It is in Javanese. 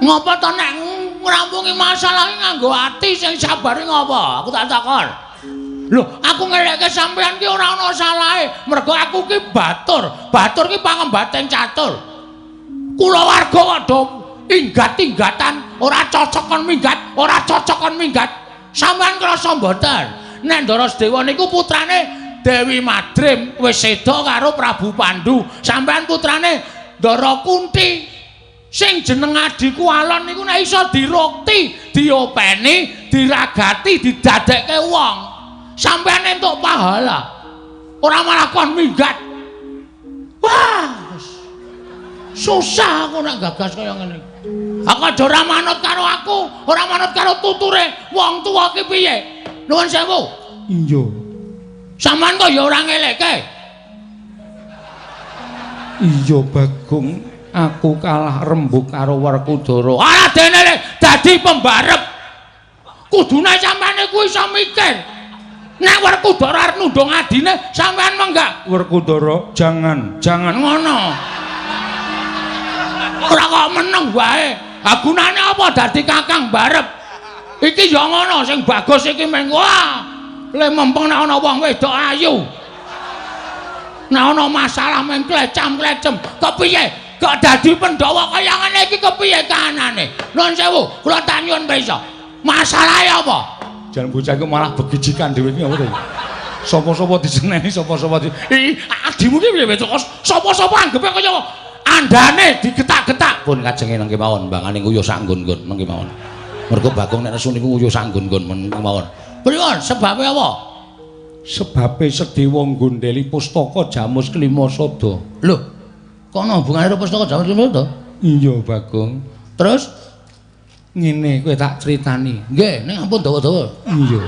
Ngopo to nek ngrampungi masalah iki nganggo ati sing sabar ngopo? Aku tak takon. Lho, aku ngelekke sampean ki ora ana salahe, mergo aku ki batur. Batur ki pangembating catur. Kulawarga kok do inggat-inggatan, ora cocok kon minggat, ora cocok kon minggat. Sampean krasa mboten? Nek Ndara Sedewa niku putrane Dewi Madrim wis seda karo Prabu Pandu. Sampean putrane Ndara Kunti. Sing jeneng adhiku Alon niku nek iso dirukti, diopeni, diragati, didadekke wong. Sampean entuk pahala. Ora malah kon minggat. Wah, susah aku nek gagas kaya ngene. Aku aja ora manut karo aku, ora manut karo tuture wong tuwa ki piye? Nuwun sewu. Iya. Sampeyan kok ya ora ngelekke. Iya, Bagong, aku kalah rembug karo Werkudara. Ora dene le dadi pembarep. Kudune sampeyan iku iso mikir. Nek Werkudara arep nundung adine, sampeyan menggak. Werkudara, jangan, jangan ngono. Ora kok meneng wae. Ha gunane apa dadi kakang barep? Iki ya ngono sing bagus iki meng wah. Le mempeng nek ana wong wedok ayu. Nek ana masalah meng klecam-klecem, kepiye? Kok dadi Pandhawa kaya ngene iki kepiye kahanane? Nuwun sewu, kula tak nyuwun pirsa. Masalahe apa? Jan bocah iku malah begijikan dhewe iki apa to? Sapa-sapa diseneni, sapa-sapa di Ih, adimu ki piye kok sapa-sapa anggepe kaya andane digetak-getak. Pun kajenge nang kemawon, mbangane nguyuh sak nggon-nggon nang kemawon. Mergo Bagong nek nesu niku nguyuh sak nggon-nggon men kemawon. Pripun? Sebabe apa? Sebabe Sedewa nggondheli pustaka Jamus Klima Sada. Lho, kok ana hubungane karo pustaka Jamus Klima Sada? Iya, Bagong. Terus ngene kowe tak critani. Nggih, ning ampun dawa-dawa. Iya.